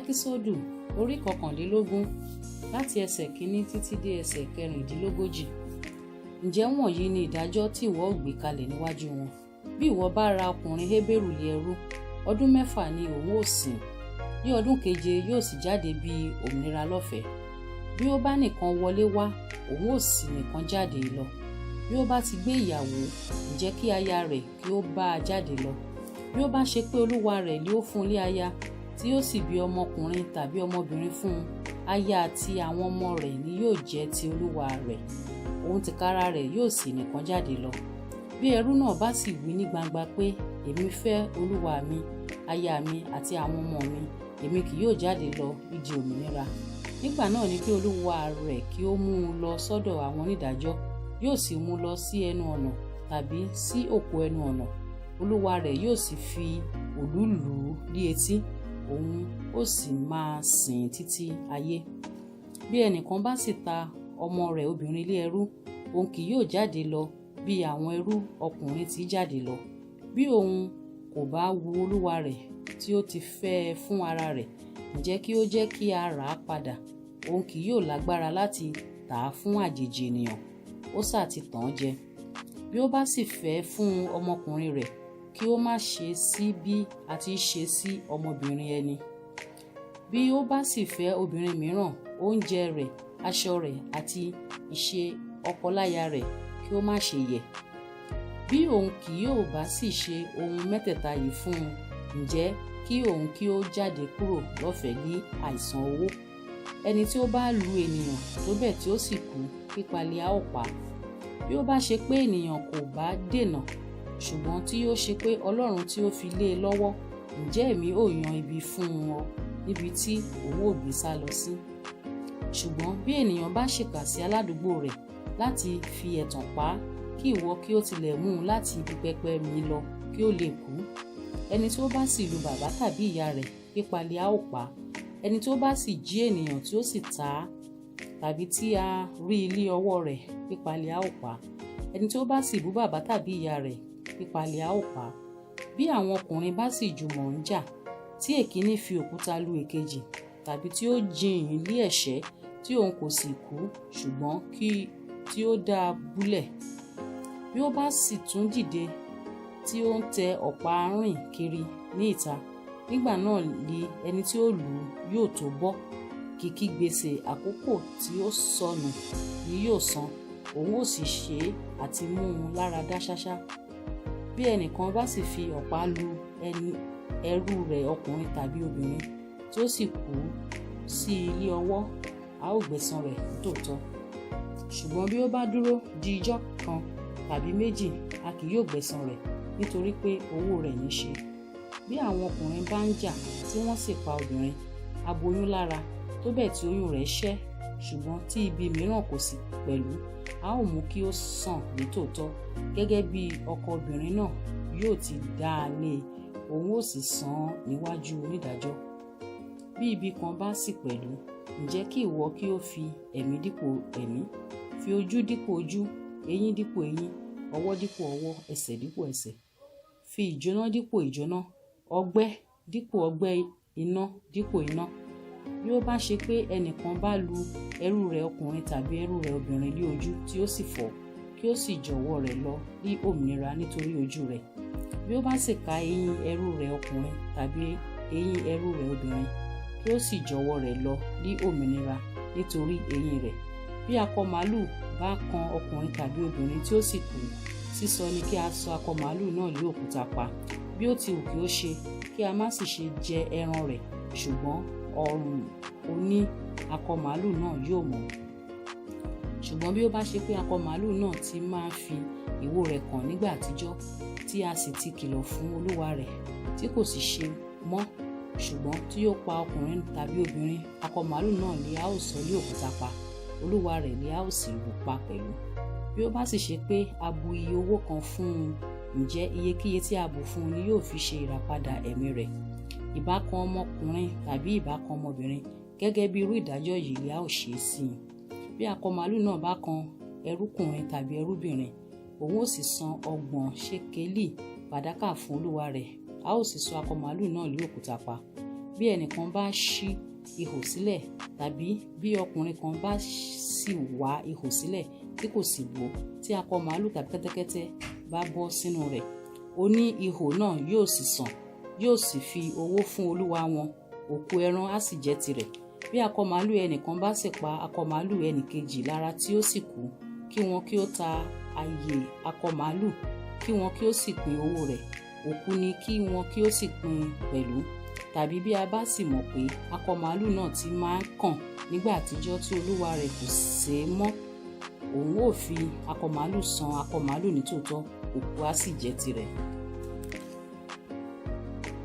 Ẹ́kísódù orí 21, láti ẹsẹ̀ kìíní títí dé ẹsẹ̀ 36. Ǹjẹ́ wọ̀nyí ni ìdájọ́ tí ìwọ ó gbé kalẹ̀ níwájú wọn. Bí ìwọ bá ra ọkùnrin Hébérù lé ẹrú, ọdún 6 ni òun ó sìn. Ní ọdún keje yóò sì jáde bí òmìnira lọ́fẹ̀ẹ́. Bí ó bá nìkan wọlé wá, òun ó sì nìkan jáde lọ. Bí ó bá ti gbé ìyàwó, ǹjẹ́ kí aya rẹ̀ kí ó bá a jáde lọ. Bí ó bá ṣe pé olúwa rẹ̀ ni ó fún un lé aya, tí ó sì bí ọmọkùnrin tàbí ọmọbìnrin fún un, aya àti àwọn ọmọ rẹ̀ ni yóò jẹ́ ti olúwa rẹ̀, òun tìkára rẹ̀ yóò sì nìkan jáde lọ. Bí ẹrú náà bá sì wí ní gbangba pé, èmi fẹ́ olúwa mi, aya mi àti àwọn ọmọ mi, èmi kì yóò jáde lọ di òmìnira. Nígbà náà ni kí olúwa rẹ̀ kí ó mú un lọ sọ́dọ̀ àwọn onídàájọ́, yóò sì mú un lọ sí ẹnu ọ̀nà tàbí sí òpó ẹnu ọ̀nà. Olúwa rẹ̀ yóò sì fi òlú lù ú ní etí, òun ó sì máa sìn títí ayé. Bí ẹnìkan bá sì ta ọmọ rẹ̀ obìnrin lé ẹrú, òun kì yóò jáde lọ bí àwọn ẹrú ọkùnrin ti jáde lọ. Bí òun kò bá wu olúwa rẹ̀ tí ó ti fẹ́ ẹ fún ara rẹ̀, ǹjẹ́ kí ó jẹ́ kí a rà á padà. Òun kì yóò lágbára láti tà á fún àjèjì ènìyàn, ó sà ti tàn án jẹ. Bí ó bá sì fẹ́ fún ọmọkùnrin rẹ̀, kí ó má ṣe sí bí a ti ṣe sí ọmọbìnrin ẹni. Bí ó bá sì fẹ́ obìnrin mìíràn, oúnjẹ rẹ̀, aṣọ rẹ̀ àti ìṣe ọkọ láya rẹ̀ kí ó má ṣe yẹ̀. Bí òun kì yóò bá sì ṣe ohun mẹ́tẹ̀ẹ̀ta yìí fún un, ǹjẹ́ kí òun kí ó jáde kúrò lọ́fẹ̀ẹ́ ní àìsan owó. Ẹni tí ó bá lu ènìyàn tó bẹ́ẹ̀ tí ó sì kú, pípa li a ó pa. Bí ó bá ṣe pé ènìyàn kò bá dènà, ṣùgbọ́n tí ó ṣe pé Ọlọ́run tí ó fi lé e lọ́wọ́, ǹjẹ́ èmi ó yan ibi fún ọ níbi tí òun ò gbé sá lọ sí. Ṣùgbọ́n bí ènìyàn bá ṣèkà sí aládùúgbò rẹ̀ láti fi ẹ̀tàn pa á, kí ìwọ kí ó tilẹ̀ mú un láti ibi pẹpẹ mi lọ kí ó lè kú. Ẹni tí ó bá sì lu bàbá tàbí ìyá rẹ̀, pípa li a ó pa. Ẹni tí ó bá sì jí ènìyàn tí ó sì tà á tàbí tí a rí ilé ọwọ́ rẹ̀, pípa li a ó pa. Ẹni tí ó bá sì bú bàbá tàbí ìyá rẹ̀, pípa li a ó pa. Bí àwọn ọkùnrin bá sì jùmọ̀ ń jà, tí èkíní fi òkúta lu èkejì tàbí tí ó jìn lé ẹ̀ṣẹ́ tí òun kò sì kú, ṣùgbọ́n kí tí ó dá a búlẹ̀. Bí ó bá sì tún dìde tí ó ń tẹ ọ̀pá rìn kiri ní ìta, nígbà náà ni ẹni tí ó lù ú yóò tó bọ́. Kìkì gbèsè àkókò tí ó sọnù ni yóò san, òun ó sì ṣe àti mú un lára dá ṣáṣá. Bí ẹnìkan bá sì fi ọ̀pá lu ẹni ẹrú rẹ̀ ọkùnrin tàbí obìnrin tí ó sì kú sí ilé ọwọ́, a ó gbẹ̀san rẹ̀ nítòótọ́. Ṣùgbọ́n bí ó bá dúró di ijọ́ kan tàbí méjì, a kì yóò gbẹ̀san rẹ̀, nítorí pé owó rẹ̀ ní í ṣe. Bí àwọn ọkùnrin bá ń jà tí wọ́n sì pa obìnrin, aboyún lára, tó bẹ́ẹ̀ tí oyún rẹ̀ ṣẹ́, ṣùgbọ́n tí ibi mìíràn kò sì pẹ̀lú, a ó mú kí ó sàn nítòótọ́, gẹ́gẹ́ bí ọkọ obìnrin náà yóò ti dá a lé, òun ó sì san án níwájú onídàájọ́. Bí ibi kan bá sì pẹ̀lú, ǹjẹ́ kí ìwọ kí ó fi ẹ̀mí dípò ẹ̀mí, fi ojú dípò ojú, eyín dípò eyín, ọwọ́ dípò ọwọ́, ẹsẹ̀ dípò ẹsẹ̀. Fi ìjóná dípò ìjóná, ọgbẹ́ dípò ọgbẹ́, iná dípò iná. Bí ó bá ṣe pé ẹnìkan bá lu ẹrú rẹ̀ ọkùnrin tàbí ẹrú rẹ̀ obìnrin lé ojú tí ó sì fọ́, kí ó sì jọ̀wọ́ rẹ̀ lọ ní òmìnira nítorí ojú rẹ̀. Bí ó bá sì ká eyín ẹrú rẹ̀ ọkùnrin tàbí eyín ẹrú rẹ̀ obìnrin, kí ó sì jọ̀wọ́ rẹ̀ lọ ní òmìnira nítorí eyín rẹ̀. Bí akọ màlúù bá kan ọkùnrin tàbí obìnrin tí ó sì kú, sísọ ni kí a sọ akọ màlúù náà lé òkúta pa. Bí ó ti wù kí ó ṣe, kí a má sì ṣe jẹ ẹran rẹ̀, ṣùgbọ́n ọrùn oní akọ màlúù náà yóò mọ́. Ṣùgbọ́n bí ó bá ṣe pé akọ màlúù náà ti máa ń fi ìwo rẹ̀ kàn nígbà àtijọ́, tí a sì ti kìlọ̀ fún olúwa rẹ̀, tí kò sì ṣe mọ́, ṣùgbọ́n tí ó pa ọkùnrin tàbí obìnrin, akọ màlúù náà ni a ó sọ lé òkúta pa, olúwa rẹ̀ ni a ó sì lù pa pẹ̀lú. Bí ó bá sì ṣe pé a bu iye owó kan fún un, ǹjẹ́ iyekíye tí a bù fún un ni yóò fi ṣe ìràpadà ẹ̀mí rẹ̀. Ìbákan ọmọkùnrin tàbí ìbákan ọmọbìnrin, gẹ́gẹ́ bí irú ìdájọ́ yìí ni a ó ṣe sí i. Bí akọ màlúù náà bá kan ẹrúkùnrin tàbí ẹrúbìnrin, òun ó sì san 30 ṣékélì fàdákà fún olúwa rẹ̀, a ó sì sọ akọ màlúù náà lé òkúta pa. Bí ẹnìkan bá ṣí ihò sílẹ̀, tàbí bí ọkùnrin kan bá sì wá ihò sílẹ̀ tí kò sì bò, tí akọ màálù tàbí kẹ́tẹ́kẹ́tẹ́ bá bọ́ sínú rẹ̀, oní ihò náà yóò sì san, yóò sì fi owó fún olúwa wọn, òkú ẹran á sì jẹ́ tirẹ̀. Bí akọ màálù ẹnìkan bá sì pa akọ màálù ẹnìkejì lára tí ó sì kú, kí wọn kí ó ta ààyè akọ màálù, kí wọn kí ó sì pín owó rẹ̀, òkú ni kí wọn kí ó sì pín pẹ̀lú. Tàbí bí a bá sì mọ̀ pé akọ màálù náà ti máa ń kàn nígbà àtijọ́ tí olúwa rẹ̀ kò ṣe é mọ́, òun ó fi akọ màálù san akọ màálù nítòótọ́, òkú á sì jẹ́ tirẹ̀.